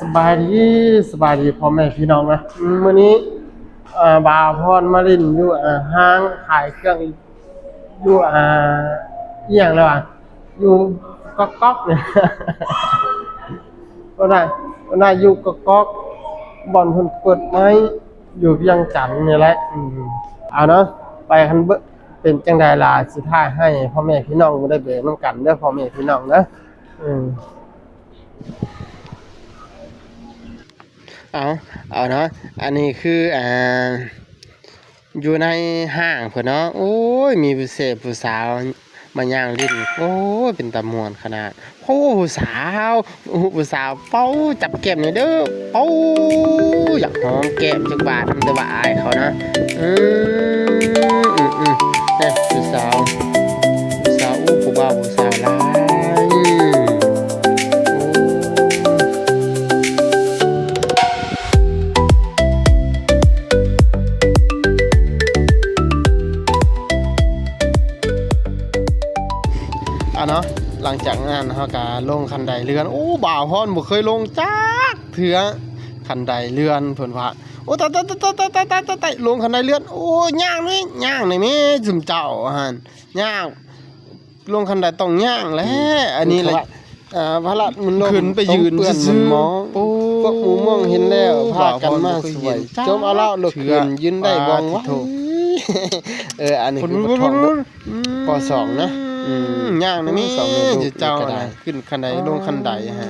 ສະບາຍດີ ສະບາຍດີພໍ່ແມ່ພີ່ນ້ອງນະ. ມື້ນີ້ ເອີ ບ່າວພອນມາຫຼິ້ນຢູ່ ເອີ ຫ້າງຂາຍເຄື່ອງ ຢູ່ ອ່າ ອີ່ຫຍັງແລ້ວວະ ຢູ່ກອກໆ ນີ້ ບໍ່ໄດ້ ບໍ່ໄດ້ ຢູ່ກອກໆ ບ່ອນເພິ່ນເປີດໃໝ່ ຢູ່ວຽງຈັນນີ້ແຫຼະ. ອືມ ເອົາເນາະ ໄປກັນເບິ່ງ ເປັນຈັ່ງໃດລະ ຊິຖ່າຍໃຫ້ພໍ່ແມ່ພີ່ນ້ອງໄດ້ເບິ່ງນຳກັນເດີ ພໍ່ແມ່ພີ່ນ້ອງເດີ. ອືມ ເອົາ ເອົາເນາະ ອັນນີ້ຄື ອ່າ ຢູ່ໃນຫ້າງພຸ້ນເນາະ. ໂອ້ຍ ມີຜູ້ເສບຜູ້ສາວມາຍ່າງຫຼິ້ນ ໂອ້ຍ ເປັນຕາມ່ວນຂະໜາດ. ໂອ້ ຜູ້ສາວ ຜູ້ສາວ ເປົາ ຈັບແກ້ມໜ່ອຍເດີ ເປົາ ຢາກຫອມແກ້ມຈັກບາດນຳ ແຕ່ວ່າອາຍເຂົານະ. ອືມ ອືມ ອືມ ເອີ ຜູ້ສາວ ຜູ້ສາວ ໂອ້ ຜູ້ບ່າວຜູ້ສາວຫຼາຍ. ອາເນາະ ຫຼັງຈາກນັ້ນເຮົາກະລົງຄັນໄດເລື່ອນ. ໂອ້ ບ່າວພອນບໍ່ເຄີຍລົງຈັກເທື່ອ ຄັນໄດເລື່ອນເພິ່ນວ່າ. ໂອ້ ຕາຍ ຕາຍ ຕາຍ ລົງຄັນໄດເລື່ອນ. ໂອ້ ຍ່າງແມ່ ຍ່າງແດ່ແມ່ ຊຸມເຈົ້າຫັ້ນ ຍ່າງ ລົງຄັນໄດຕ້ອງຍ່າງແຫຼະ. ອັນນີ້ແຫຼະ ເອີ ພະລາດມັນລົງ ຂຶ້ນໄປຢືນຊື່ໆ. ໂອ້ ພວກໝູ່ມ່ວງເຫັນແລ້ວ ພາກັນມາຊ່ວຍ ຈົມເອົາລາວລຸກຂຶ້ນຢືນໄດ້ວ່ອງໄວ. ເອີ ອັນນີ້ຄືປະທ້ອງ ປ.ສອງ ນະ. ອືມ ຍ່າງນະແມ່ ເຈົ້ານະ ຂຶ້ນຄັນໄດລົງຄັນໄດຫາ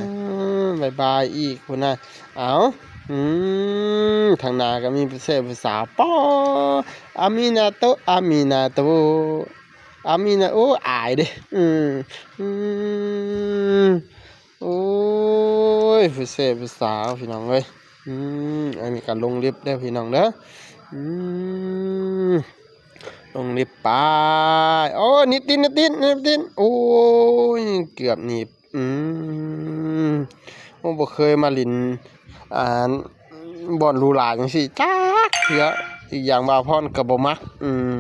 ບາຍບາຍອີກພຸ້ນນະ. ເອົາ ອືມ ທາງໜ້າກໍມີຜູ້ແຊຜູ້ສາວ ປ.ອາມີນາໂຕ ອາມີນາໂຕ ອາມີນາ ໂອ້ ອາຍເດ້. ອືມ ອືມ ໂອ້ຍ ຜູ້ແຊຜູ້ສາວ ພີ່ນ້ອງເອີຍ. ອືມ ອັນນີ້ກໍລົງລິບເດີ ພີ່ນ້ອງເດີ. ອືມ ລົງລິບໄປ. ໂອ້ ໜີບຕີນ ໜີບຕີນ ໜີບຕີນ. ໂອ້ຍ ເກືອບໜີບ. ອືມ ໂອ້ ບໍ່ເຄີຍມາຫຼິ້ນ ອ່າ ບ່ອນຫຼູຫຼາຈັ່ງຊີ້ຈັກເທື່ອ. ອີກຢ່າງ ບ່າວພອນກໍບໍ່ມັກ. ອືມ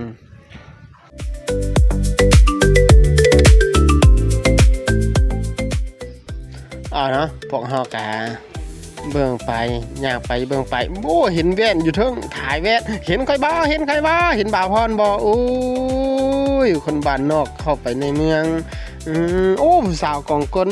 ເອົາເນາະ ພວກເຮົາກະເບິ່ງໄປ ຍ່າງໄປເບິ່ງໄປ. ໂອ້ ເຫັນແວ່ນຢູ່ເທິງ ຖ່າຍແວ່ນ. ເຫັນຂ້ອຍບໍ່? ເຫັນຂ້ອຍບໍ່? ເຫັນບ່າວພອນບໍ່? ໂອ້ຍ ຄົນບ້ານນອກເຂົ້າໄປໃນເມືອງ. ອືມ ໂອ້ ຜູ້ສາວກອງກົ້ນ.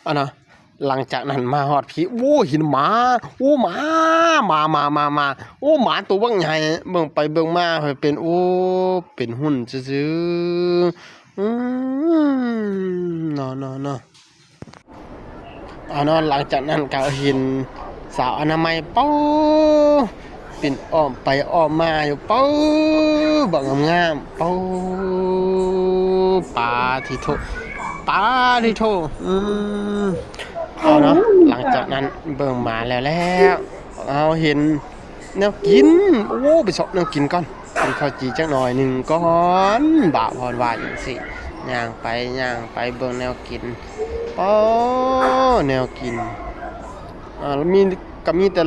ອັນນະ ຫຼັງຈາກນັ້ນມາຮອດພີ້ ໂອ້ ເຫັນໝາ ໂອ້ ໝາ ໝາ ໝາ ໝາ ໝາ ໂອ້ ໝາໂຕບັກໃຫຍ່. ເບິ່ງໄປເບິ່ງມາ ເປັນ ໂອ້ ເປັນຫຸ່ນຊື່ໆ. ອືມ ເນາະ ເນາະ ເນາະ. ເອົາເນາະ ຫຼັງຈາກນັ້ນກໍເຫັນສາວອະນາໄມ ເປົາ ປິ່ນອ້ອມໄປອ້ອມມາຢູ່ ເປົາ ບັກງາມໆ ເປົາ ປາທິໂທ ປາທິໂທ. ອືມ ເອົາເນາະ ຫຼັງຈາກນັ້ນເບິ່ງໝາແລ້ວແລ້ວ ເຮົາເຫັນແນວກິນ. ໂອ້ ໄປເຊາະແນວກິນກ່ອນ ກິນເຂົ້າຈີ່ຈັກໜ້ອຍໜຶ່ງກ່ອນ ບ່າວພອນວ່າຈັ່ງຊີ້. ຍ່າງໄປຍ່າງໄປເບິ່ງແນວກິນ ໂອ້ ແນວກິນ ອ່າ ມີ ກໍມີແຕ່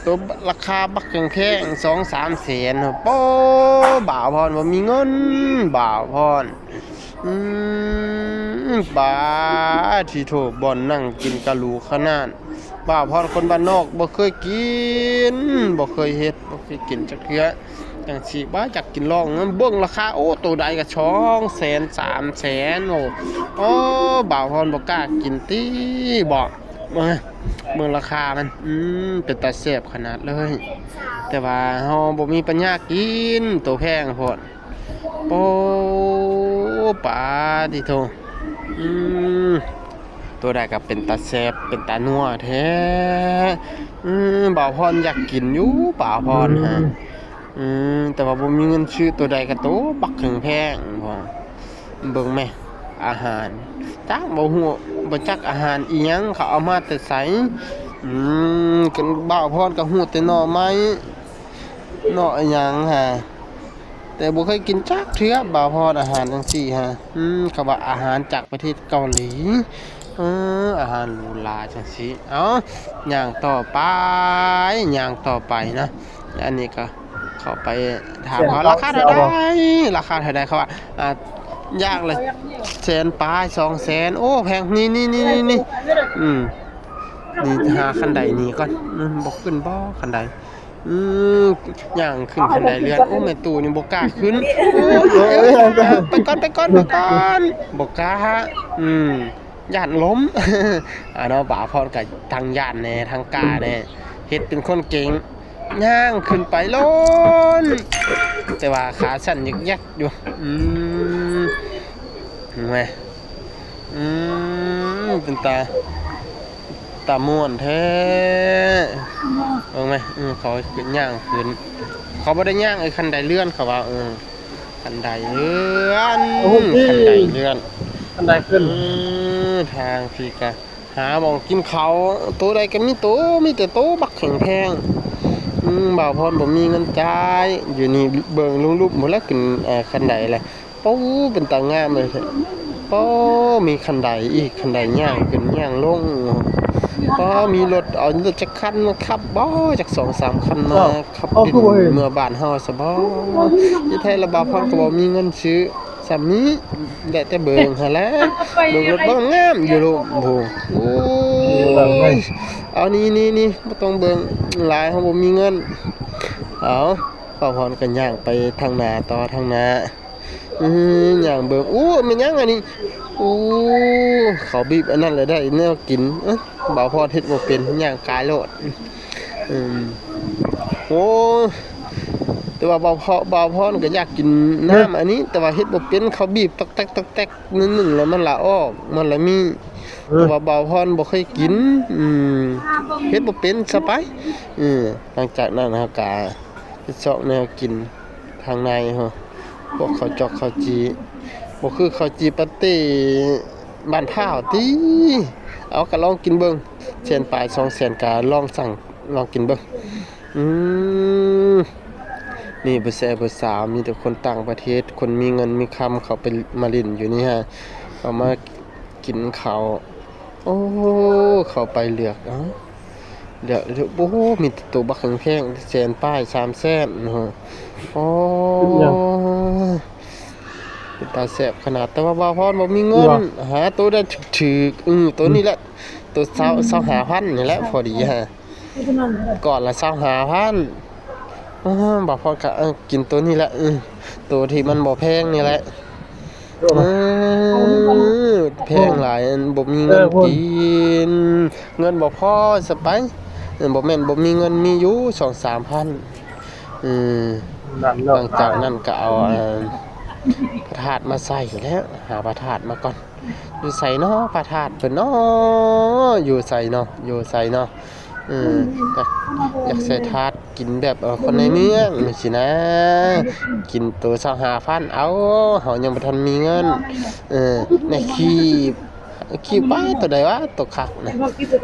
ໂຕລາຄາບັກແພງໆ ສອງສາມແສນ. ໂອ້ ບ່າວພອນບໍ່ມີເງິນ ບ່າວພອນ. ອືມ ປາທິໂທ ບ່ອນນັ່ງກິນກະຫຼູຂະໜາດ. ບ່າວພອນຄົນບ້ານນອກ ບໍ່ເຄີຍກິນ ບໍ່ເຄີຍເຮັດ ບໍ່ເຄີຍກິນຈັກເທື່ອ. ຈັ່ງຊີ້ ບໍ່ຢາກກິນລອງ ເບິ່ງລາຄາ ໂອ້ ໂຕໃດກໍສອງແສນ ສາມແສນ. ໂອ້ ໂອ້ ບ່າວພອນບໍ່ກ້າກິນຕິ ບໍ່ ເບິ່ງລາຄາມັນ ອືມ ເປັນຕາແຊບຂະໜາດເລີຍ ແຕ່ວ່າເຮົາບໍ່ມີປັນຍາກິນ ໂຕແພງໂພດ. ໂອ້ ປາຕິໂທ ອືມ ໂຕໃດກໍເປັນຕາແຊບ ເປັນຕານົວແທ້. ອືມ ບ່າວພອນຢາກກິນຢູ່ ບ່າວພອນຫາ ອືມ ອືມ ແຕ່ວ່າບໍ່ມີເງິນຊື້ໂຕໃດກໍໂຕບັກແພງໆ. ເບິ່ງແມ ອາຫານ ຈັກບໍ່ຮູ້ ບໍ່ຈັກອາຫານອີ່ຫຍັງ ເຂົາເອົາມາແຕ່ໃສ. ອືມ ກັນ ບ່າວພອນກໍຮູ້ແຕ່ໜໍ່ໄມ້ ເນາະ ອີ່ຫຍັງຫາ ແຕ່ບໍ່ເຄີຍກິນຈັກເທື່ອ ບ່າວພອນ ອາຫານຈັ່ງຊີ້ຫາ. ອືມ ເຂົາວ່າອາຫານຈາກປະເທດເກົາຫຼີ. ເອີ ອາຫານຫຼູຫຼາຈັ່ງຊີ້. ເອົ້າ ຍ່າງຕໍ່ໄປ ຍ່າງຕໍ່ໄປເນາະ. ອັນນີ້ກໍເຂົ້າໄປຖາມເຂົາ ລາຄາເທົ່າໃດ? ລາຄາເທົ່າໃດ? ເຂົາວ່າ ອ່າ ຢ່າງລະແສນປາຍ ສອງແສນ. ໂອ້ ແພງ. ນີ້ໆໆໆ ອືມ ນີ້ຫາຄັນໄດນີ້ກ່ອນ. ອືມ ບໍ່ຂຶ້ນບໍ່ຄັນໄດ? ອືມ ຍ່າງຂຶ້ນຄັນໄດເລື່ອນ. ໂອ້ ແມ່ຕູ້ນີ້ບໍ່ກ້າຂຶ້ນ. ໂອ້ຍ ເອີ ເອີ ໄປກ່ອນ ໄປກ່ອນ ໄປກ່ອນ. ບໍ່ກ້າ. ອືມ ຢ້ານລົ້ມ. ອາ ເນາະ ບ່າວພອນກໍທັງຢ້ານແດ່ ທັງກ້າແດ່ ເຮັດເປັນຄົນເກັ່ງ ຍ່າງຂຶ້ນໄປໂລດ. ແຕ່ວ່າຂາສັ່ນແຢກໆຢູ່. ອືມ ເຫັນໄໝ? ອືມ ເປັນຕາ ຕາມ່ວນແທ້. ເບິ່ງໄໝ? ເອີ ເຂົາຂຶ້ນ ຍ່າງຂຶ້ນ. ເຂົາບໍ່ໄດ້ຍ່າງ ເອີ ຄັນໄດເລື່ອນ ເຂົາວ່າ. ເອີ ຄັນໄດເລື່ອນ. ໂອ້ ຄັນໄດເລື່ອນ ຄັນໄດຂຶ້ນ. ເອີ ທາງພີ້ກະຫາໝ່ອງກິນເຂົ້າ. ໂຕໃດກໍມີໂຕ ມີແຕ່ໂຕບັກແຂງແພງ. ອືມ ບ່າວພອນບໍ່ມີເງິນຈ່າຍ. ຢູ່ນີ້ເບິ່ງລຸງລຸບໝົດແລ້ວ ຂຶ້ນ ເອີ ຄັນໄດແຫຼະ. ໂອ້ ເປັນຕາງາມເລີຍແທ້. ໂອ້ ມີຄັນໄດອີກ ຄັນໄດຍ່າງຂຶ້ນຍ່າງລົງ. ໂອ້ ມີລົດ ເອົາລົດຈັກຄັນມາຂັບບໍ່ ຈັກສອງສາມຄັນມາຂັບດິນເມືອບ້ານເຮົາຊະບໍ່. ທີ່ແທ້ລະບ່າວພອນກໍບໍ່ມີເງິນຊື້ສ່ຳນີ້ ໄດ້ແຕ່ເບິ່ງຫັ້ນແຫຼະ. ເບິ່ງລົດບໍ່ງາມຢູ່ໂລດ. ໂອ້ ເອົານີ້ໆໆ ບໍ່ຕ້ອງເບິ່ງຫຼາຍ ເຮົາບໍ່ມີເງິນ. ເອົາ ບ່າວພອນກໍຍ່າງໄປທາງໜ້າຕໍ່ ທາງໜ້າ. ອືມ ຍ່າງເບິ່ງ. ໂອ້ ແມ່ນຫຍັງອັນນີ້? ໂອ້ ເຂົາບີບອັນນັ້ນແລ້ວໄດ້ແນວກິນ. ເອີ ບ່າວພອນເຮັດບໍ່ເປັນ ຍ່າງກາຍໂລດ. ອືມ ໂອ້ ແຕ່ວ່າບ່າວພອນ ບ່າວພອນກໍຢາກກິນນ້ຳອັນນີ້ ແຕ່ວ່າເຮັດບໍ່ເປັນ. ເຂົາບີບຕອກແຕກ ຕອກແຕກ ໜ້ອຍໜຶ່ງແລ້ວມັນລະອອກ ມັນລະມີ. ເອີ ແຕ່ວ່າບ່າວພອນບໍ່ເຄີຍກິນ. ອືມ ເຮັດບໍ່ເປັນຊະໄປ. ເອີ ຫຼັງຈາກນັ້ນເຮົາກະ ເຮັດຊອກແນວກິນທາງໃນເຮົາ ພວກເຂົ້າຈອກເຂົ້າຈີ່ ບໍ່ຄືເຂົ້າຈີ່ປາເຕ້ບ້ານພ້າວຕິ. ເອົາ ກະລອງກິນເບິ່ງ ແສນປາຍ ສອງແສນ ກະລອງສັ່ງລອງກິນເບິ່ງ. ອືມ ມີຜູ້ແຊຜູ້ສາວ ມີແຕ່ຄົນຕ່າງປະເທດ ຄົນມີເງິນມີຄຳ ເຂົາໄປມາຫຼິ້ນຢູ່ນີ້ຮະ ເຂົາມາກິນເຂົ້າ. ໂອ້ ເຂົ້າໄປເລືອກ ເອົາ ເລືອກ ໂອ້ ມີແຕ່ໂຕບັກແພງໆ ແສນປາຍ ສາມແສນ. ໂອ້ ເປັນຕາແຊບຂະໜາດ ແຕ່ວ່າບ່າວພອນບໍ່ມີເງິນ. ຫາໂຕໃດຖືກໆ. ອື ໂຕນີ້ແຫຼະ ໂຕຊາວ ຊາວຫ້າພັນນີ້ແຫຼະ ພໍດີຮະ ກ້ອນລະຊາວຫ້າພັນ. ອາ ບ່າວພອນກະ ເອີ ກິນໂຕນີ້ແຫຼະ ໂຕທີ່ມັນບໍ່ແພງນີ້ແຫຼະ. ເອີ ແພງຫຼາຍ ອັນບໍ່ມີເງິນກິນ ເງິນບໍ່ພໍຊະໄປ. ເອີ ບໍ່ແມ່ນບໍ່ມີເງິນ ມີຢູ່ສອງສາມພັນ. ເອີ ຫຼັງຈາກນັ້ນກະເອົາ ເອີ ພະທາດມາໃສ່ແລ້ວ ຫາພະທາດມາກ່ອນ. ຢູ່ໃສເນາະ ພະທາດເພິ່ນເນາະ ຢູ່ໃສເນາະ ຢູ່ໃສເນາະ? ເອີ ຢາກ ຢາກໃສ່ທາດກິນແບບ ເອີ ຄົນໃນເມືອງຊີ້ນະ ກິນໂຕຊາວຫ້າພັນ. ເອົາ ເຮົາຍັງບໍ່ທັນມີເງິນ. ເອີ ໃນຄີບ ຄີບໄປໂຕໃດວະ ໂຕຄັກນະ?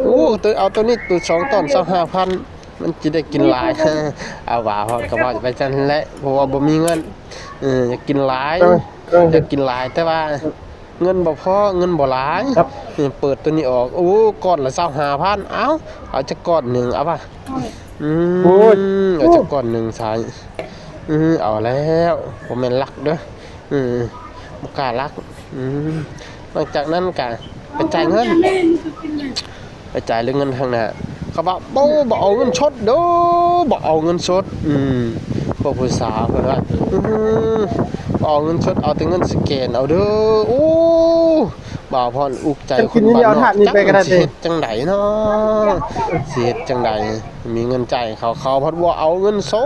ໂອ້ ໂຕ ເອົາໂຕນີ້ ໂຕສອງຕອນ ຊາວຫ້າພັນ ມັນຊິໄດ້ກິນຫຼາຍ. ເອົາວ່າ ເຮົາກໍເວົ້າໄປຊັ້ນແຫຼະ ເພາະວ່າບໍ່ມີເງິນ. ເອີ ຢາກກິນຫຼາຍ ເອີ ຢາກກິນຫຼາຍ ແຕ່ວ່າ ເງິນບໍ່ພໍ ເງິນບໍ່ຫຼາຍ. ເປີດໂຕນີ້ອອກ ໂອ້ ກ້ອນລະຊາວຫ້າພັນ. ເອົ້າ ເອົາຈັກກ້ອນໜຶ່ງ ເອົາວະ? ອືມ ເອົາຈັກກ້ອນໜຶ່ງຊາຍ. ອື ເອົາແລ້ວ ບໍ່ແມ່ນລັກເດີ້. ອື ບໍ່ກ້າລັກ. ອື ຫຼັງຈາກນັ້ນກະໄປຈ່າຍເງິນ ໄປຈ່າຍເລື່ອງເງິນທາງໜ້າ ເຂົາວ່າ ບໍ່ ບໍ່ເອົາເງິນສົດເດີ້ ບໍ່ເອົາເງິນສົດ. ອືມ ພວກຜູ້ສາວເພິ່ນວ່າ ອືມ ບໍ່ເອົາເງິນສົດ ເອົາແຕ່ເງິນສະແກນເອົາເດີ້. ໂອ້ ບ່າວພອນອຸກໃຈຄົນບ້ານນອກ ຈັກຊິເຮັດຈັ່ງໃດເນາະ ຊິເຮັດຈັ່ງໃດ ມີເງິນຈ່າຍເຂົາ ເຂົາພັດບໍ່ເອົາເງິນສົ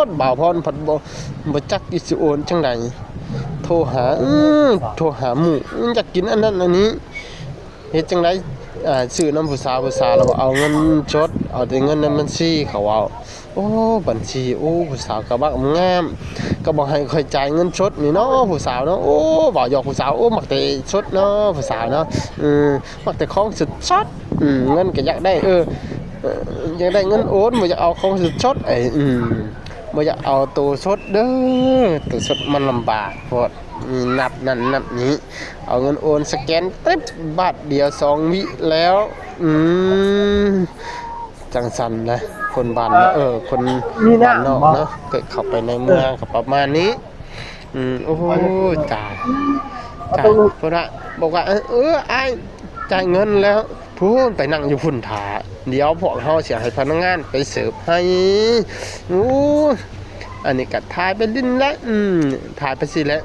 ດ ບ່າວພອນພັດບໍ່ ບໍ່ຈັກຊິໂອນຈັ່ງໃດ. ໂທຫາ ອືມ ໂທຫາໝູ່ ຢາກກິນອັນນັ້ນອັນນີ້. ເຮັດຈັ່ງໃດ ອາ ຊື້ນຳຜູ້ສາວ ຜູ້ສາວລະບໍ່ເອົາເງິນສົດ ເອົາແຕ່ເງິນໃນບັນຊີ ເຂົາເວົ້າ. ໂອ້ ບັນຊີ ໂອ້ ຜູ້ສາວກະບັກງາມ ກະບໍ່ໃຫ້ຂ້ອຍຈ່າຍເງິນສົດນີ້ເນາະ ຜູ້ສາວເນາະ. ໂອ້ ເວົ້າຢອກຜູ້ສາວ ໂອ້ ມັກແຕ່ສົດເນາະ ຜູ້ສາວເນາະ. ເອີ ມັກແຕ່ຂອງສົດໆ. ອືມ ເງິນກະຢາກໄດ້ ເອີ ຢາກໄດ້ເງິນໂອນ ບໍ່ຢາກເອົາຂອງສົດໆ. ເອີ ອືມ ບໍ່ຢາກເອົາໂຕສົດເດີ້ ໂຕສົດມັນລຳບາກໂພດ. ນີ້ ນັບນັ້ນນັບນີ້ ເອົາເງິນໂອນສະແກນ ຕຶບ ບາດດຽວສອງວິແລ້ວ. ອືມ ຈັ່ງຊັ້ນແຫຼະ ຄົນບ້ານເນາະ ເອີ ຄົນບ້ານນອກເນາະ ເກີດເຂົ້າໄປໃນເມືອງກໍປະມານນີ້. ອືມ ໂອ້ຍ ຕາຍ ຕາຍ ເພິ່ນວ່າ ບອກວ່າ ເອີ ເອີ ອ້າຍ ຈ່າຍເງິນແລ້ວ ພຸ້ນ ໄປນັ່ງຢູ່ພຸ້ນຖ້າ ດຽວພວກເຮົາຊິໃຫ້ພະນັກງານໄປເສີບໃຫ້. ໂອ້ຍ ອັນນີ້ກໍຖ່າຍໄປຫຼິ້ນແຫຼະ ອືມ ຖ່າຍໄປຊີ້ແຫຼະ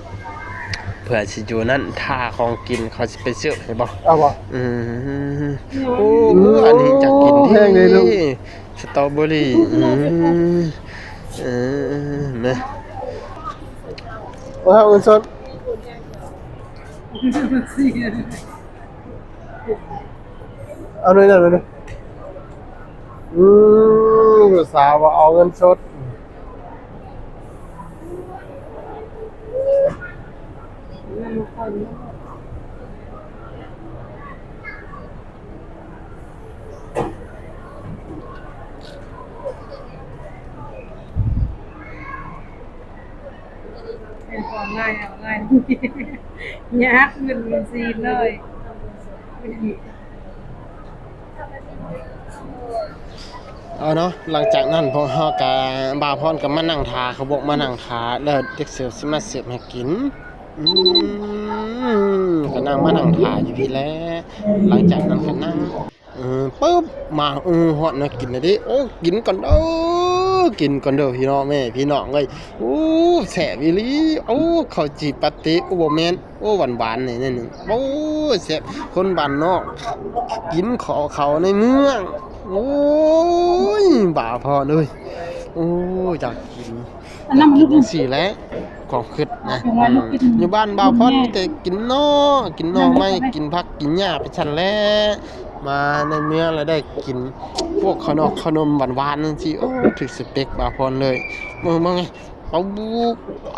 ເພື່ອຊິຢູ່ນັ້ນຖ້າຂອງກິນ ເຂົາຊິໄປເສີບໃຫ້ບໍ່? ເອົາບໍ່? ອືມ ໂອ້ ອັນນີ້ຢາກກິນເດ້ ສະຕໍເບີຣີ. ອືມ ເອີ ນະ ໂອ້ຍ ເງິນສົດ. ເອົາໜ້ອຍນັ້ນ ເອົາໜ້ອຍ. ອືມ ຜູ້ສາວວ່າເອົາເງິນສົດ. ເປັນຂອງງ່າຍເອົາງ່າຍ ຍາກເງິນບັນຊີເລີຍ. ເອົາເນາະ ຫຼັງຈາກນັ້ນພວກເຮົາກະ ບ່າວພອນກໍມານັ່ງຖ້າ ຂະບວກມານັ່ງຖ້າ ແລ້ວເດັກເສີບຊິມາເສີບໃຫ້ກິນ. ອືມ ກໍນັ່ງ ມານັ່ງຖ້າຢູ່ພີ້ແຫຼະ. ຫຼັງຈາກນັ້ນກໍນັ່ງ ເອີ ປຶບ ມາ ເອີ ຮອດແນວກິນແລ້ວເດ້. ໂອ້ ກິນກ່ອນເດີ ກິນກ່ອນເດີ ພີ່ນ້ອງແມ່ພີ່ນ້ອງເອີຍ. ໂອ້ ແຊບອີ່ຫຼີ. ໂອ້ ເຂົ້າຈີ່ປາເຕະ ໂອ້ ບໍ່ແມ່ນ ໂອ້ ຫວານໆ ນີ້ ນີ້ ໂອ້ ແຊບ. ຄົນບ້ານນອກກິນເຂົ້າ ເຂົ້າໃນເມືອງ. ໂອ້ຍ ບ່າວພອນເອີຍ ໂອ້ ຢາກກິນ ອັນນັ້ນມັນລູກ ຈັ່ງຊີ້ແຫຼະ ຄວາມຄິດນະ. ຢູ່ບ້ານບ່າວພອນມີແຕ່ກິນໜໍ່ ກິນໜໍ່ໄມ້ ກິນຜັກກິນຫຍ້າໄປຊັ້ນແຫຼະ. ມາໃນເມືອງແລ້ວໄດ້ກິນພວກເຂົ້າໜອກເຂົ້າໜົມຫວານໆ ຈັ່ງຊີ້ ໂອ້ ຖືກສະເປັກບ່າວພອນເລີຍ. ເບິ່ງ ເບິ່ງ ເອົາ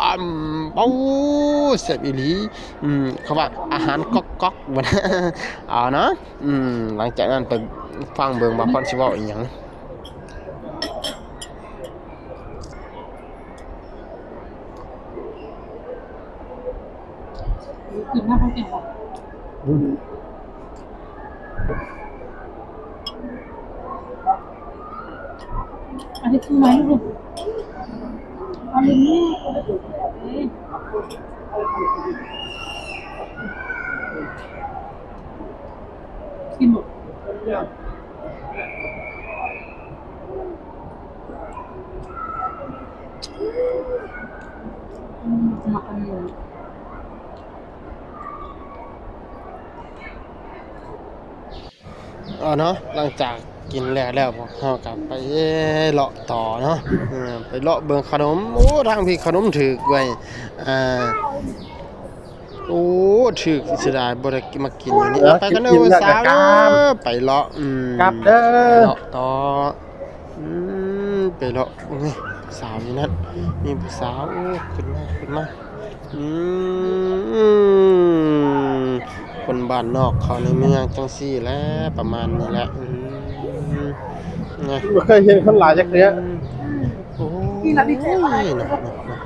ອຳ ເອົາ ແຊບອີ່ຫຼີ. ອືມ ເຂົາວ່າອາຫານກອກໆ ບໍ່ນະ. ເອົາເນາະ ອືມ ຫຼັງຈາກນັ້ນໄປຟັງເບິ່ງວ່າພອນຊິເວົ້າອີ່ຫຍັງ. ກິນນ້ຳເຂົ້າແກງບໍ່? ອືມ ອັນນີ້ຄືໄມ້ລູກ ອັນນີ້ ເອີຍ ກິນບໍ່? ອືມ ມັກອັນນີ້. ເອົາເນາະ ຫຼັງຈາກກິນແລ້ວແລ້ວ ພວກເຮົາກໍໄປເລາະຕໍ່ເນາະ ເອີ ໄປເລາະເບິ່ງຂະໜົມ. ໂອ້ ທາງພີ້ຂະໜົມຖືກເວີຍ ອ່າ ໂອ້ ຖືກ ເສຍດາຍບໍ່ໄດ້ມາກິນຢູ່ນີ້. ເອີ ໄປກັນເດີ ສາວເດີ ໄປເລາະ ອືມ ກັບເດີ ໄປເລາະຕໍ່ ອືມ ໄປເລາະເບິ່ງ ຜູ້ສາວຢູ່ນັ້ນ ມີຜູ້ສາວ ໂອ້ ຂຶ້ນມາ ຂຶ້ນມາ. ອືມ ຄົນບ້ານນອກເຂົ້າໃນເມືອງຈັ່ງຊີ້ແຫຼະ ປະມານນີ້ແຫຼະ. ອືມ ນະ ບໍ່ເຄີຍເຫັນຄົນຫຼາຍຈັກເທື່ອ. ໂອ້ຍ ເນາະ ເນາະ ເນາະ ເນາະ ເນາະ.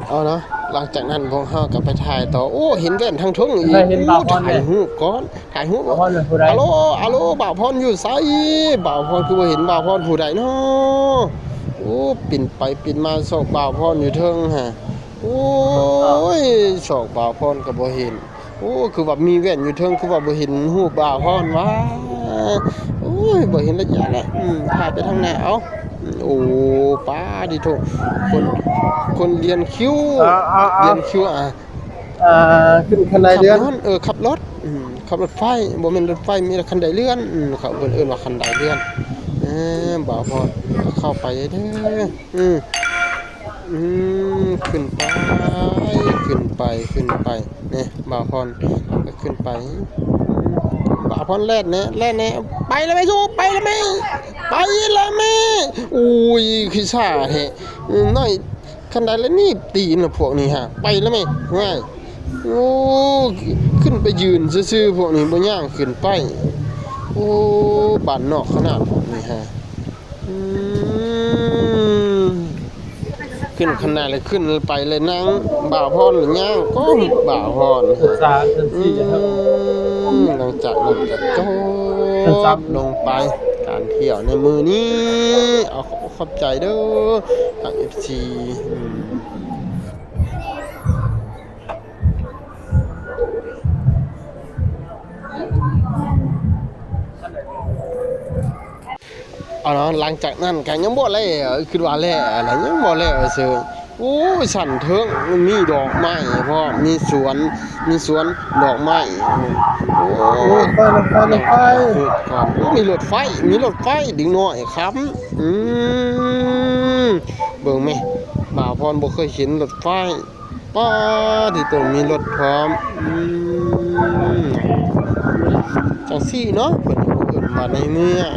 ເອົາເນາະ ຫຼັງຈາກນັ້ນພວກເຮົາກໍໄປຖ່າຍຕໍ່. ໂອ້ ເຫັນແວ່ນທາງເທິງອີກ. ເຫັນບ່າວພອນ ໂອ້ ຖ່າຍຮູບກ່ອນ ຖ່າຍຮູບ. ບ່າວພອນເປັນຜູ້ໃດ? ອາໂຫຼ ອາໂຫຼ ບ່າວພອນຢູ່ໃສ? ບ່າວພອນຄືບໍ່ເຫັນບ່າວພອນຜູ້ໃດເນາະ? ໂອ້ ປິ່ນໄປປິ່ນມາຊອກບ່າວພອນຢູ່ເທິງຫັ້ນ. ໂອ້ຍ ຊອກບ່າວພອນກໍບໍ່ເຫັນ. ໂອ້ ຄືວ່າມີແວ່ນຢູ່ເທິງ ຄືວ່າບໍ່ເຫັນຮູບບ່າວພອນຫວາ? ໂອ້ຍ ບໍ່ເຫັນລະຢ່າແຫຼະ. ອືມ ຖ່າຍໄປທາງໜ້າເອົາ. ໂອ້ ປາດິໂທ ຄົນ ຄົນລຽນຄິວ ເອົາ ເອົາ ເອົາ ລຽນຄິວ ອ່າ ອ່າ ຂຶ້ນຄັນໄດເລື່ອນ ຂັບລົດ ເອີ ຂັບລົດ ອືມ ຂັບລົດໄຟ ບໍ່ແມ່ນລົດໄຟ ມີແຕ່ຄັນໄດເລື່ອນ. ອືມ ເຂົາເພິ່ນເອີ້ນວ່າຄັນໄດເລື່ອນ. ເອີ ບ່າວພອນ ເຂົ້າໄປເດີ. ອືມ ອືມ ຂຶ້ນໄປ ຂຶ້ນໄປ ຂຶ້ນໄປ ນີ້ ບ່າວພອນກໍຂຶ້ນໄປ. ບ່າວພອນແລ່ນແດ່ ແລ່ນແດ່ ໄປແລ້ວແມ່ ໄປແລ້ວແມ່ ໄປແລ້ວແມ່. ໂອ້ຍ ຄືຊ້າແທ້ ອືມ ນ້ອຍ ຄັນໄດລະໜີບຕີນລະພວກນີ້ຫາ ໄປລະແມ່ ຫວຍ. ໂອ້ ຂຶ້ນໄປຢືນຊື່ໆ ພວກນີ້ບໍ່ຍ່າງຂຶ້ນໄປ. ໂອ້ ບ້ານນອກຂະໜາດນີ້ຮະ. ອືມ ຂຶ້ນຄັນນາເລີຍ ຂຶ້ນໄປເລີຍ ນາງບ່າວພອນລະຍ່າງກໍບ່າວພອນ ຂຶ້ນສາມ ຂຶ້ນສີ່ ອືມ ແລ້ວ ຫຼັງຈາກນັ້ນກໍຈົບລົງໄປ ການທ່ຽວໃນມື້ນີ້. ເອົາ ຂອບໃຈເດີ ທາງ ເອັຟຊີ ອືມ. ເອົາເນາະ ຫຼັງຈາກນັ້ນກໍຍັງບໍ່ແລ້ວ ຄິດວ່າແລ້ວແຫຼະ ຍັງບໍ່ແລ້ວເຊີຍ. ໂອ້ຍ ຊັ້ນເທິງມີດອກໄມ້ພ້ອມ ມີສວນ ມີສວນດອກໄມ້. ໂອ້ຍ ລົດໄຟ ລົດໄຟ ລົດໄຟ ໂອ້ ມີລົດໄຟ ມີລົດໄຟ ເດັກນ້ອຍຄ່ຳ. ອືມ ເບິ່ງແມະ ບ່າວພອນບໍ່ເຄີຍເຫັນລົດໄຟ. ປາດ ທີ່ໂຕ ມີລົດພ້ອມ. ອືມ ຈັ່ງຊີ້ເນາະ ເພິ່ນເອີ້ນວ່າໃນເມືອງ